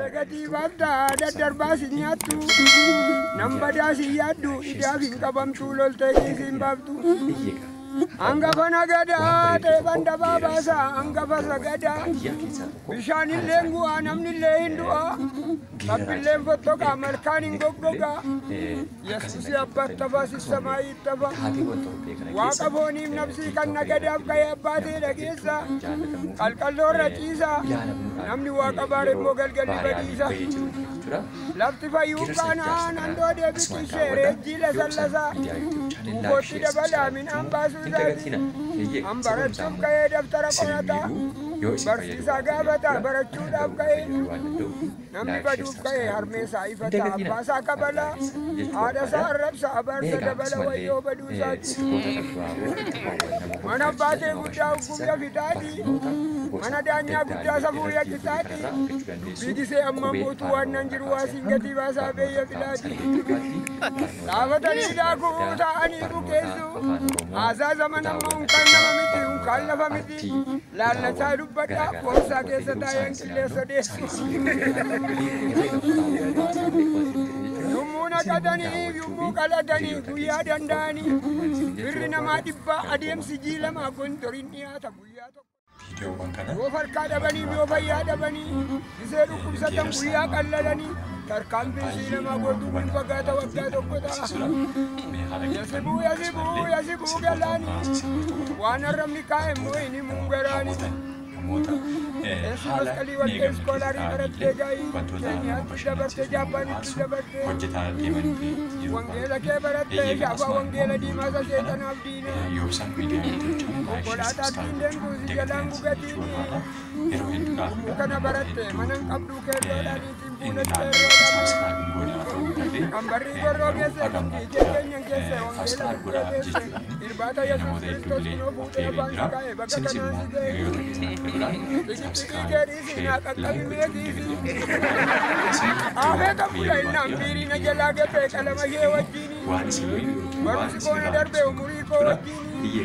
Gatii baaftaa daddarbaa si nyaattu. Nam badaa si yaaddu idaaf hin qabamtu loltee kiisiin baaftu. Hangafa nagadaa teefan dabaa baasa hangafa sagadaa. Bishaanillee gu'aa namnillee hin du'aa. Sabbilleen fottoqaa malkaan hin goggogaa. Yesuusi abbaat tafa sissamaayi tafa. Waaqa fooniif nafsii kan nagadaaf ka'ee abbaatee dhageessa. Qalqalloorra ciisa. Namni waaqa baare immoo galgalli badiisa. Lafti fayyuu baanaan handoo deebitti ishee reejjii lasallasaa. Tuufootti dabalaa midhaan baasuu isaati. An barachuuf ka'ee daftara qorataa. Barsiisaa gaafata barachuudhaaf ka'ee. Namni baduuf ka'ee harmeessaa ifata abbaasaa kabalaa. Haadhasaa arrabsa abaarsa dabala wayyoo baduu isaati. Mana abbaatee guddaa hukumya fixaati. Mana daanyaa guddaa safuu yaqisaati. Dubbii amma mootuu waan nan jiru waasiin gatii baasaa beeyya filaati. Dhaabatanii daakuu taa'anii bukeessu. Haasaa zaman amma unkaan nama miti unkaan lafa miti. Laallachaa dubbadhaa boonsaa keessa taa'een qilleessa deessu. Yommuu naqatanii yommuu qalatanii guyyaa danda'anii birri namaa dhibbaa adeemsi jiilamaa gondoriin dhiyaata guyyaa tokko. Yoo farkaa dhabanii yoo fayyaa dhabanii isee dhukkubsatan guyyaa qallalanii tarkaanfiin siinamaa godhuu hin fagaata waggaa tokko ta'a. Yasibuu yasibuu yasibuu galaanii waan arrabni kaa'e immoo hin himuun garaanii. Eessi masqalii warqee iskoolaarii barattee gaa'ii Keeniyaatti dabarte Jaapaanitti dabarte wangeela kee barattee shaafaa wangeela diimaa isa seexanaaf diina konkolaataa ittiin deemtu si jalaan gugatiini yommuu kana baratte mana hin qabduu keelloodhaaniitiin fuula qeerroodhaan kan barrii gorroo keessa dhiigee keenyan keessa wangeela bukkee keessa irbaata Yesuus Kiristoos kunoo fuudhee afaan si kaa'e bakka kanaan si ga'e. Barumsi koona darbee umurii koo wajjini.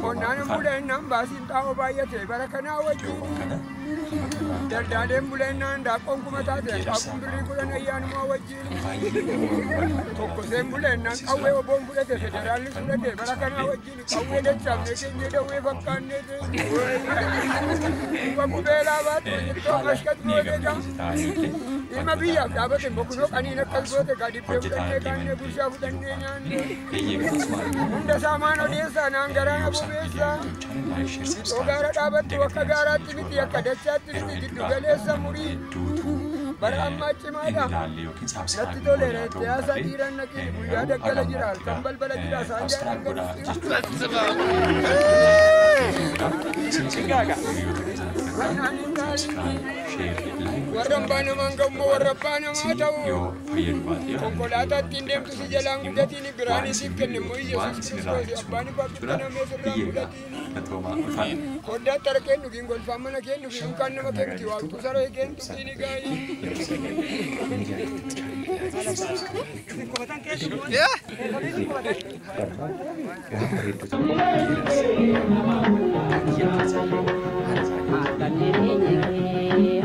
Qonnaan buleenaan baasiin xaa'oo baay'ate bara kanaa wajjini. Daldaaleen buleenaan daaqoon kuma taate hanqaaquun birrii 10 ayyaanumaa wajjini. Tokkoseen buleenaan qawwee oboon fudhate federaalli fudhate bara kanaa wajjini qawwee dachaafne keenya dawwee fakkaannee qubeelaa baatu ittoo mashqat goote gaa. Ilma biyyaaf dhaabate bokunoo qaniin akkas goote gaa dhibbee fudhannee kaannee gurshaa fudhannee nyaanne. Hunda saamaan odeessaa naan garaa na bobeessaa. Ittoo gaara dhaabattu akka gaaraatti miti akka dachaatti miti giddu galeessa murii. Bara ammaa cimaadha. Natti toleera itti haasaa dhiiraan naqii guyyaa daggala jira halkan balbala jira isaan jaalan Warra abbaa namaan ga'ummoo warra abbaa namaa ta'u. Konkolaataa ittiin deemtu si jalaan gugatiin biraan isiif kenne immoo Yesuus Kiristoos abbaan abbaa bittinamee sirraan gugatiin. Koddaatti harkeen kennu fi golfaan mana kennu fi dunkaan nama kennuti waaqtuu saree kennu ni gaa'ii.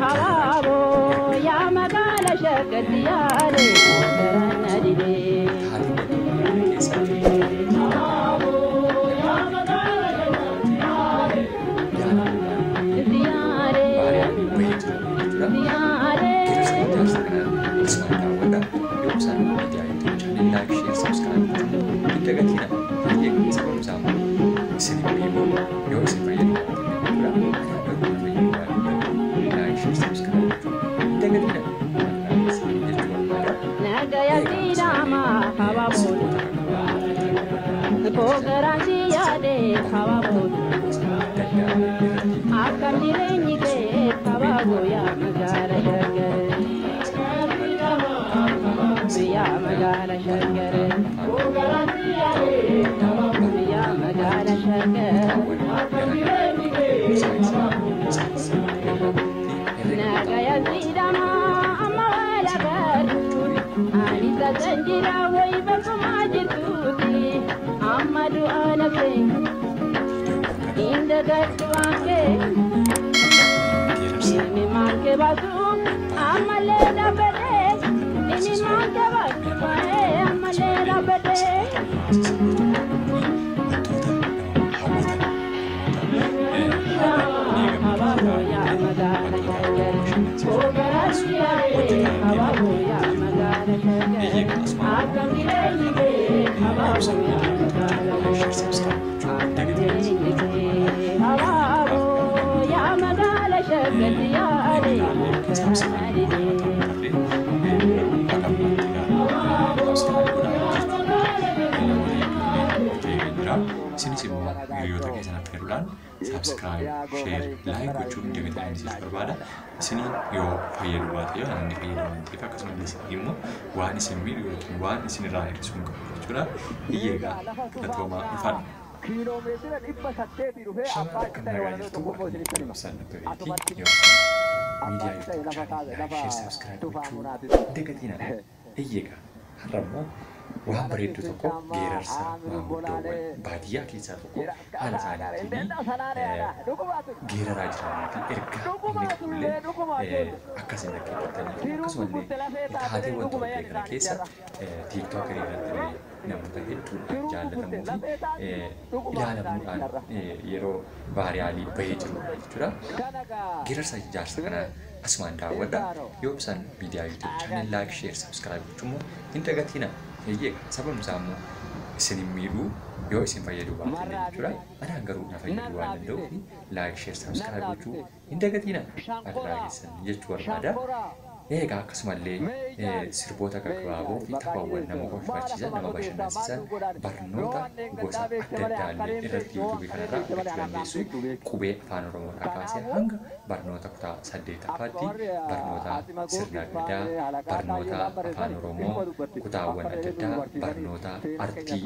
Hawaabo yaa magaala shakkatti yaale garaan didee. Akkam jireenyi kee habaaboo yaa magaala shaggar. Yaa magaala shaggar. Yaa magaala shaggar. Nagaya siidama amma wala barru. Ani tajaajila wayi bakkuma jirtuuti. Amma du'a lafee. Inda gaddu anke, imi manke basu, Ammallee dhaabbadhee imimmaan taphatee ammallee dhaabbadhee. Isinis immoo hiriyoota keessan affeeruudhaan subscribe, share, like gochuu hin dagatinaa isiniif barbaada. Isiniin yoo fayyadu baate yoo namni fayyadu waan ta'eef akkasumallee isin immoo waan isin miidhu yookiin waan isin irraa hir'isuu hin qabu jechuudha. Iyyeegaa galatoomaa dhufaadha. Kiiloomeetira 800 dhufee Shama abbaa akkam itti ta'e nagaa waan jirtu tokko immoo isinitti hima. Ibsaan Abbabeetii Asumatti yoo isaan abbaa miidiyaa itti ta'e YouTube lafa channel taa'e like, lafa share, subscribe tufaa gochuu munaati. hin dagatinaa. Iyyeegaa har'a immoo waan bareeddu tokko geerarsa maanguddoowwan baadiyyaa keessaa tokko haala isaaniitiin geeraraa jiranii fi ergaa inni qabullee akka isin dhaggeeffattanii fi akkasumallee taateewwan torbee kana keessa tiiktookerii irratti illee namoota hedduudhaan jaallatamuu fi ilaalamuudhaan yeroo vaayiraalii bahee jirudha jechuudha. Geerarsa ijaarsa kana asumaan daawwadha. Yoo ibsan miidiyaa YouTube channel like, share, subscribe gochuu immoo hin dagatina. Eeyyee sababni isaa immoo isin hin miidhuu yoo isin fayyaduu baate illee jechuudha. Anaan garuu na fayyaduu waan danda'uuf like, share, subscribe gochuu hin dagatina. Adaraa keessan jechuu barbaada. Egaa akkasumallee sirboota gaggabaaboo fi taphaawwan nama kolfachiisan, nama bashannansiisan, barnoota gosa adda addaa illee irratti yuutuubii kanarraa argachuu dandeessu. Qubee afaan Oromoodhaa kaasee hanga barnoota kutaa saddeettaffaatti barnoota sirna gadaa, barnoota afaan Oromoo, kutaawwan adda addaa, barnoota artii,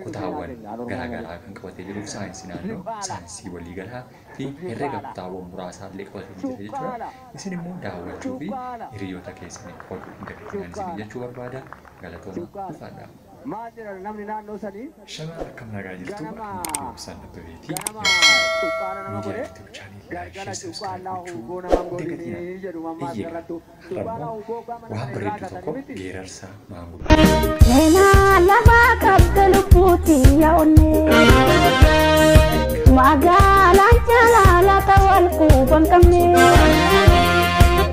kutaawwan garaagaraa kan qabatee jiru saayinsii naannoo, saayinsii waliigalaa fi herrega kutaawwan muraasaa illee qabatee jira jechuudha. Isin immoo daawwachuu fi hiriyoota keessanii qooduu hin dagatinaan isin jechuu barbaada. Galatooma ulfaadha. Maal jedhan namni naannoo sanii Shama akkam nagaa jirtu ganama Ibsaan Abbabeetii ganama cuqqaala nama miidiyaa godhe YouTube channel like, galgala share, subscribe cuqqaalaa gochuu huboo nama hin dagatinaa. godhinii jedhu mammaas Iyyeegaa irrattu har'a cuqqaalaa immoo huboo gama waan nama irraa bareeddu gatanii tokko miti. geerarsa maanguddoo Seenaa lafa qabda lubbuuti yaa onnee. Magaalaan jaalala ta'u quban qabne.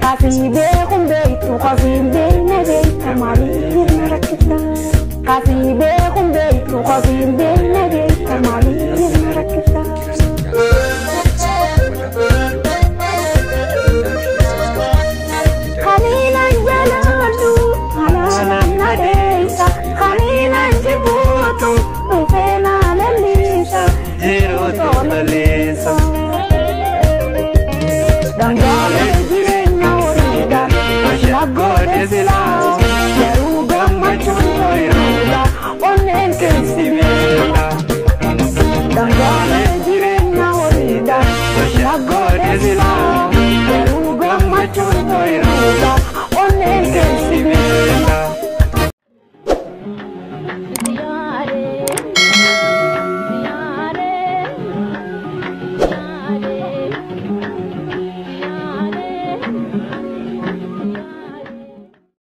Kasii beekuun beektu kasii beekne beekta maaliif na rakkifta? Kasii beekuun beektu kasii beekne beekta maaliif na rakkifta? Kaniinan jaaladhu halaalaan na dheessa kaniinan jibbuutu dhufee na lallisa. Jiruutu laleessa. Dhangaalee jireenya horiidha naggoodhe silaa garuu gammachuun horiidha onneen keessi beeka. Dhangaalee jireenya horiidha naggoodhe silaa.